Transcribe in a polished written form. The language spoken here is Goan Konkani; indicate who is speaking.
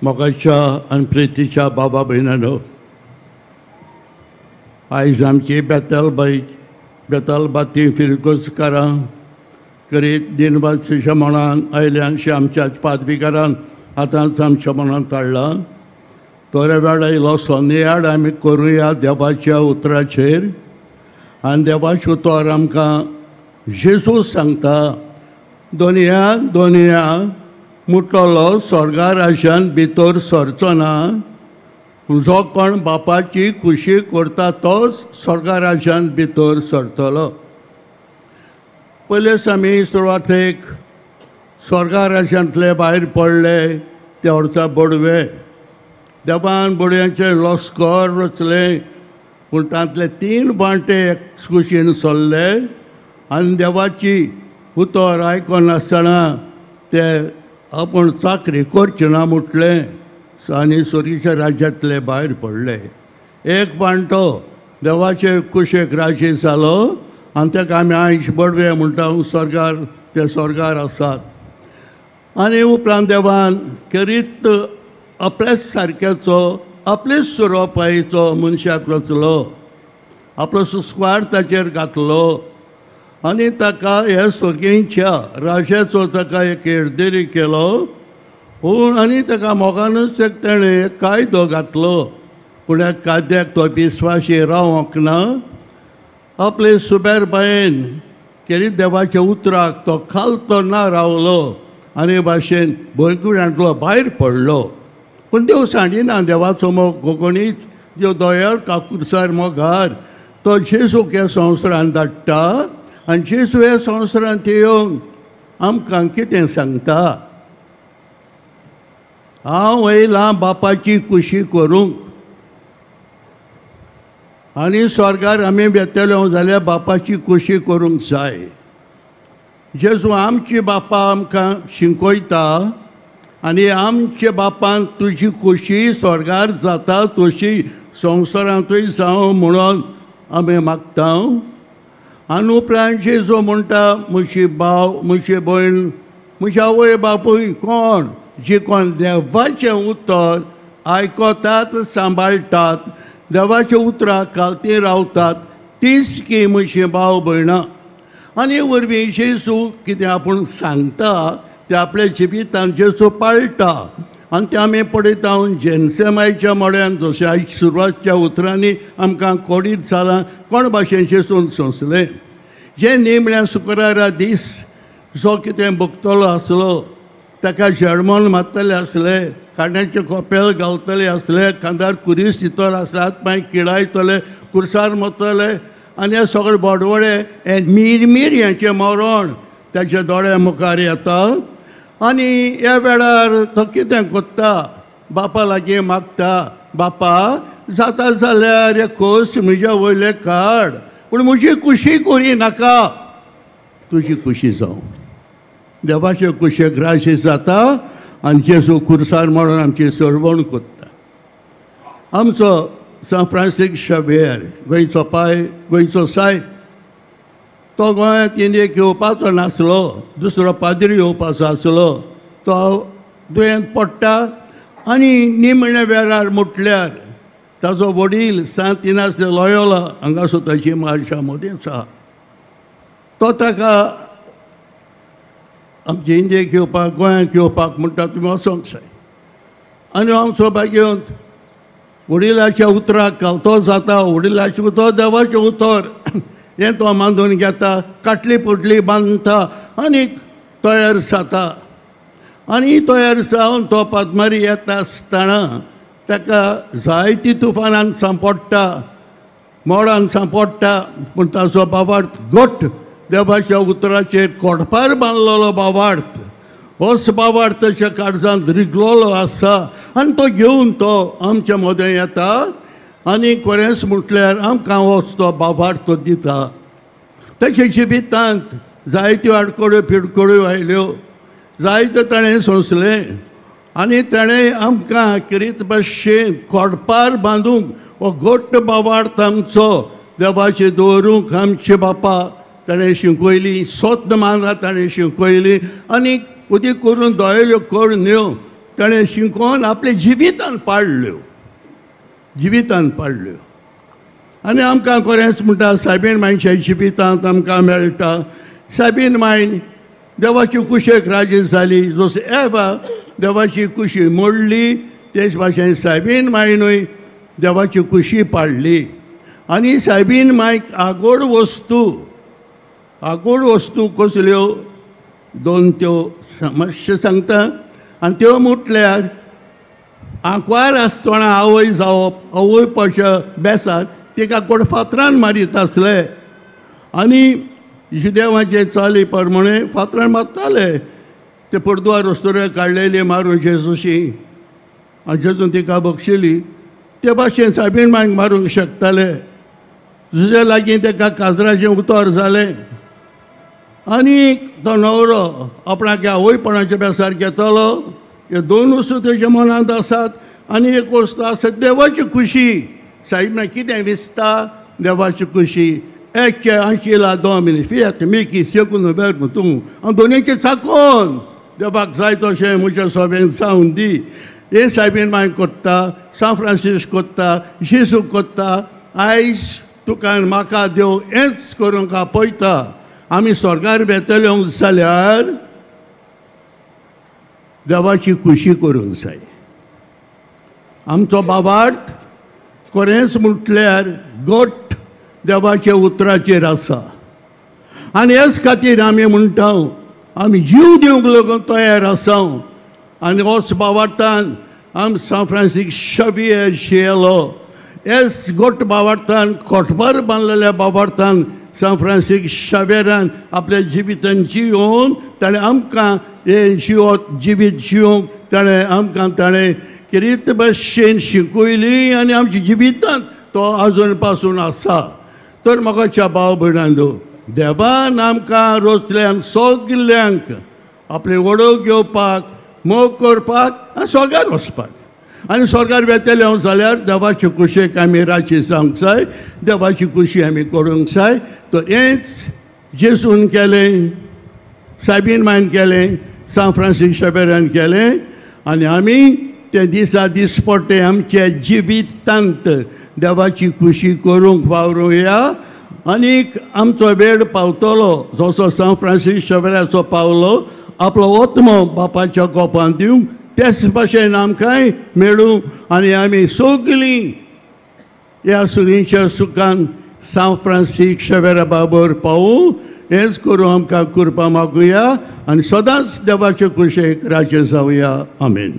Speaker 1: मोगाच्या आनी प्रितीच्या बाबा भयणांनो, आयज आमची बेतालबाई बेतालबाती फिरगोजकारां करीत दिनवासीच्या मनान आयल्यानशी आमच्याच पादविकारान आतांच आमच्या मनांत हाडलां. थोड्या वेळा इल्लो सोनियाड आमी करुया देवाच्या उतराचेर आनी देवाचें उतर आमकां जेजू सांगता, दोनया दोनया मुटलो स्वर्गा राज्यान भितर सरचो ना, जो कोण बापाची खुशी करता तोच स्वर्गा राज्यान भितर सरतलो. पयलेच आमी सुरवातेक स्वर्गा राज्यांतले भायर पडले ते वर्सा बडवे देवान बडव्यांचे लस्कर रचले, पूण तांतले 3 वांटे कुशीन सरले आनी देवाची उतर आयकनासतना ते आपूण चाकरी करची ना म्हटलें आनी सुरीच्या राज्यांतले भायर पडले. एक वांटो देवाचे कुशेक राजी जालो आनी ताका आमी आयज बडवे म्हणटा, स्वर्गार ते स्वर्गार आसात. आनी उपरांत देवान करीत आपल्याच सारक्याचो आपलेच सुरोपायेचो मनशाक रचलो, आपलो सुस्वार ताचेर घातलो आनी ताका ह्या सगळ्यांच्या राजाचो ताका एक हेरदेरी केलो. पूण आनी ताका मोगानूच एक ताणें एक कायदो घातलो, पूण ह्या कायद्याक तो विस्वाशी रावंक ना. आपले सुबेर बायेन केरी देवाच्या उतराक तो खालतो ना रावलो आनी भाशेन भंयगुण्यांतलो भायर पडलो. पूण देव सांडिना, देवाचो मोग कोंकणीच देव दयाळ काकुरसार मोगार तो जेजूक ह्या संवसारान धाडटा आनी जेजू ह्या संवसारांत येवन आमकां कितें सांगता, हांव येयलां बापाची खुशी करूंक आनी स्वर्गार आमी वेतले जाल्यार बापाची खुशी करूंक जाय. जेजू आमची बापा आमकां शिकयता आनी आमच्या बापान तुजी खुशी स्वर्गार जाता तशी संवसारांतूय जावं म्हणून आमी मागता. आनी उपरांत जेजू म्हणटा, म्हजी भाव म्हजी भयण म्हजी आवय बापूय कोण जी कोण देवाचें उतर आयकतात सांबाळटात, देवाच्या उतराक घालती रावतात, तीच की म्हजी भाव भयणां. आनी वरवीं जेजू कितें आपूण सांगता ते आपल्या जिवितान जेजू पाळटा. आनी तें आमी पळयता जेन्सेमायच्या मड्यान जशें आयज सुरवातच्या उतरांनी आमकां कोडीत जालां कोण भाशेन जेजून सोंसलें. जे निमण्या शुक्रारा दीस जो कितें भोगतलो आसलो ताका जर्मन मारतले आसले, कांड्याचें कोपेल घालतले आसले, कांदार कुरीस दितले आसले, हात पांय किळायतले, कुर्सार मरतले आनी हे सगळे बोडवडे हे मिरमीर हेंचें मरण ताच्या दोळ्या मुखार येता. आनी ह्या वेळार तो कितें करता, बापा लागीं मागता, बापा जाता जाल्यार हे खोस म्हज्या वयले काड, पूण म्हजी खुशी करी नाका, तुजी खुशी जावं. देवाचे कुशेक राशी जाता आनी जेजू कुर्सार म्हणून आमची सरवण करता. आमचो सांत फ्रांसीस शावियर गोंयचो पाय गोंयचो सायब तो गोंयांत इंडियेक येवपाचो नासलो, दुसरो पाद्री येवपाचो आसलो, तो दुयेंत पडटा आनी निमण्या वेळार म्हटल्यार ताजो वडील सांत इनास दे लॉयोला हांगासर ताची मार्शा मदींच आहा, तो ताका आमचे इंडियेक येवपाक गोंयांत येवपाक म्हणटा तुमी वचोंक जाय. आनी आमचो भाग्यवंत वडिलाच्या उतराक घालतो जाता, वडिलाचें उतर देवाचें उतर हें तो मानून घेता, काटली पोटली बांदता आनी तयार जाता. आनी तयार जावन तो पादमारी येता आसतना ताका जायती तुफानान सांपडटा, मोडान सांपडटा, पूण ताजो बाबार्थ घट देवाच्या उतराचेर कोडपार बांदलेलो बाबार्थ होच बाबार्थ ताच्या काळजांत रिगलोलो आसा आनी तो घेवन तो आमच्या मदें येता आनी खरेंच म्हटल्यार आमकां होच तो बाबार्थ दिता. ताच्या जिवितांत जायत्यो आडखळ्यो पिडखळ्यो आयल्यो, जायत्यो ताणें सोंसलें आनी ताणें आमकां किरीत भाशेन कोडपार बांदूंक हो घट्ट बाबार्थ आमचो देवाचे दवरूंक आमचे बापा ताणें शिकयली, स्वत मानां ताणें शिकयली आनी उदीक करून दोळेल्यो करण्यो ताणें शिकोवन आपल्या जिवितान पाडल्यो, जिवितान पाडल्यो. आनी आमकां खरेंच म्हणटा सायबीण मायच्या जिवितांत आमकां मेळटा. सायबीण मायन देवाची कुशेक राजी जाली, जसो एवा देवाची कुशी मोडली तेच भाशेन सायबीण मायनूय देवाची कुशी पाडली. आनी सायबीण मायक आगोड वस्तू, आगोड वस्तू कसल्यो दोन त्यो मातशें सांगता. आनी त्यो म्हटल्यार आंकवार आसतना आवय जावप, आवय पशा बेसार तिका कोण फातरान मारीत आसले आनी जुदेवाचे चाली प्रमाणे फातरान मारताले. ते पडदुवार वस्तुरे काडलेली मारून जेजूशी आनी जेजून तिका बक्षिली. ते भाशेन सायबीण मायक मारूंक शकताले. जुजे लागीं ताका काजराचें उतर जालें आनी तो न्हवरो आपणाक आवयपणाच्या बेसार घेतलो. हे दोन वस्तू तेच्या मनांत आसात आनी एक वस्तू आसा देवाची खुशी. सायबीण कितें विसता देवाची खुशी. एकचे आशिला दोमिनी फियत मिकी सेकून वेर तूं हांव दोनीचे चाकोन देवाक जाय तशें म्हज्या सोबेन जावन दी. हे सायबीण माय कोत्ता, सांत फ्रांसीस कोत्ता, जेजू कोत्ता. आयज तुका म्हाका देव हेंच करूंक आपयता. आमी स्वर्गार वेतले जाल्यार देवाची खुशी करूंक जाय. आमचो बाबार्थ खरेंच म्हटल्यार गोट देवाच्या उतराचेर आसा. आनी हेच खातीर आमी म्हणटा आमी जीव दिवंक लागून तयार आसा. आनी होच बावार्थान आम सांत फ्रांसीस शावियर शियेलो. हेच गोट बावार्थान कोटबार बांदलेल्या बावार्थान सांत फ्रांसीस शावियरान आपल्या जिवितान जियोवन ताणें आमकां हें जिवत जिवीत जिवंक ताणें आमकां ताणें किरीत भाशेन शिकयली आनी आमच्या जिवितांत तो आजून पासून आसा. तर म्हाका भाव भयणांनो, देवान आमकां रोसल्यान सगल्यांक आपले वडोव घेवपाक, मोग करपाक आनी स्वर्गार वचपाक. आनी स्वर्गार वेतले हांव जाल्यार देवाचे कुशेक आमी राजी जावंक जाय, देवाची खुशी आमी करूंक जाय. तर हेंच जेजून केलें, सायबीण मायन केलें, सांत फ्रांसीस शावियरान केलें. आनी आमी ते दिसा दिसपट्टे आमच्या जिवितांत देवाची खुशी करूंक वावरुया. आनीक आमचो वेळ पावतलो जसो सांत फ्रांसीस शावियराचो पावलो आपलो आत्मो बापाच्या कोपान दिवंक, तेच भाशेन आमकांय मेळूं. आनी आमी सगळीं ह्या सुरीच्या सुखान सांत फ्रांसीस शावियरा बाबर पावूं. हेंच करूं आमकां कृपा मागुया आनी सदांच देवाचे कुशेक राजी जावया. आमेन.